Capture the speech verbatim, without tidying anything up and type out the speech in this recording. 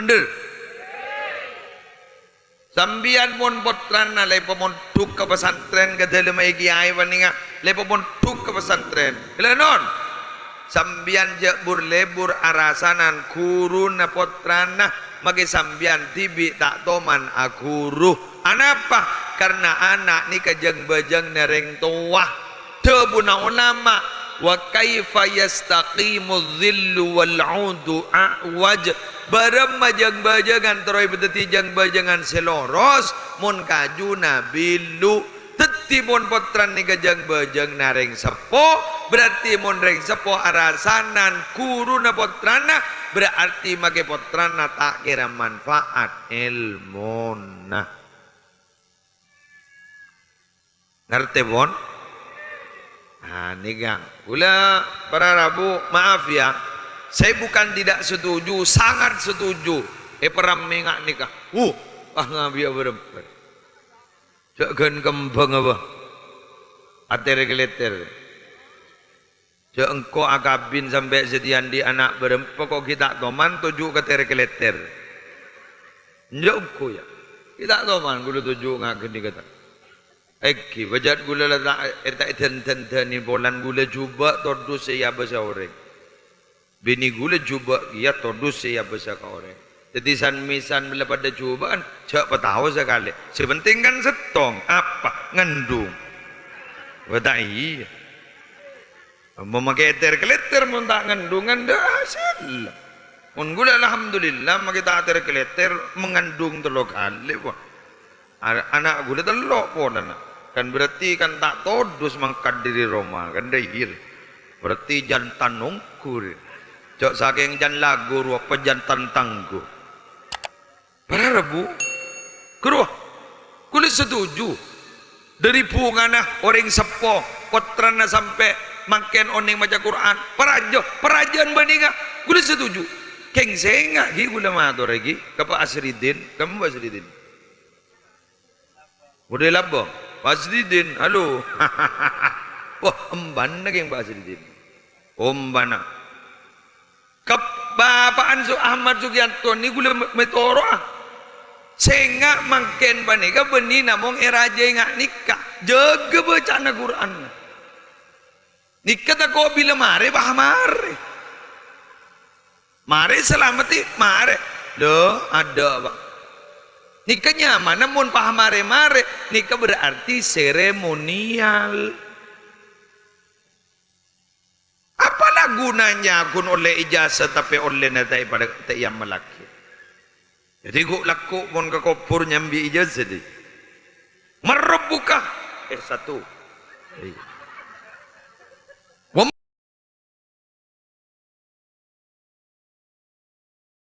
Bhender. Sampèyan mon pottrana lè pamondhuk ka pesantren ka dâlemma è kèyaè panèka, lè pamondhuk ka pesantren. Ghellâ' non. Sampèyan jhâ' bur-lèbur arasanan ghuruna pottrana, makè sampèyan dhibi' ta' toman aghuru. Anapa? Karna ana' nèka jâng-bâjângnga rèng towa. Dhâbuna olama, "Wa kaifa yastaqimu dhillu wal 'udu a'waj?" Bârâmma jâng-bâjângan terro èpadhâddhi jâng-bâjângan sè loros, mon kajuna billu? Dhâddhi, mon pottrana nèka jâng-bâjângnga rèng seppo, berarti mon rèng seppo arasanan ghuruna pottrana, berarti makè pottrana ta' kèra manfaat èlmona. Ngartè, pon? Ah, nèka. Kaulâ para rabu, maaf ya, saya bukan tidak setuju, sangat setuju. Èparèmmènga nèka. Wuh, ah, ngabiyâ bârâmpa. Jhâ' ghân kembhâng apa? Atèr-kalètèr. Jhâ' engko' akabin sampè' satèya andi' ana' bârâmpa kok ghi' ta' toman toju' ka tèr-kalètèr. Enjâ' engko', ya. Ghi' ta' toman kaulâ toju' nga' ghânèka ta'. Èngghi, pajhât kaulâ la ta', è, ta' èdhân-dhândhâni polana kaulâ jhubâ' todus sè èabâsa orèng. Binè kaulâ jhubâ' kèya todus sè èabâsa ka orèng. Dhâddhi san-mèsan la padâ jhubâ'ân, jhâ' patao sakalè. Sè pentèng kan sèttong, apa? Ngandung. Bâ ta' iyâ. Mon makè tèr-kalètèr, mon ta' ngandhung, endâ' hasèl. Mon kaulâ, alhamdulillah, makè ta' tèr-kalètèr, mengandung tello kalè, wah. A-, ana' kaulâ tello' polana. Kan berarti kan ta' todus mangkat dâri roma, kan dâ' iyâ. Berarti jantan ongghu rè. Jhâ' sakèng jan lagu rowa apa jantan tangguh. Para rabu, ghuru, kaulâ setuju. Dâri bhungana orèng seppo, pottrana sampè' mangkèn onèng maca Qur'an, parajâ, parajâân bânnènga, kaulâ setuju. Kèng sènga' ghi kaulâ mator ghi ka Pak Asridin, ka Mbak Asridin. Budhe labong, Pak Asridin, halo. Wah, embana kèng Pak Asridin. Ombana. Kep-, Bapa'an Su-, Ahmad Sugiyanto nèko la me-, metoro'a. Sènga' mangkèn panèka bânnè namong è rajâ ènga' nèka. Jâgâ bâca'anna Qur'anna. Nèka tako' bilâ marè, pas marè. Marè salameddhi, marè. Lho, adâ', Pak. Nèka nyamana mon pas marè-marè, nèka berarti seremonial. Apa la ghunana ghun ollè ijazah tapè ollèna ta' èpada-, ta' èamallaghi? Dhâddhi ghu'-lagghu' mon ka kobhur nyambi ijazah, dhi. Marrabbuka? Eh, satu. Iya.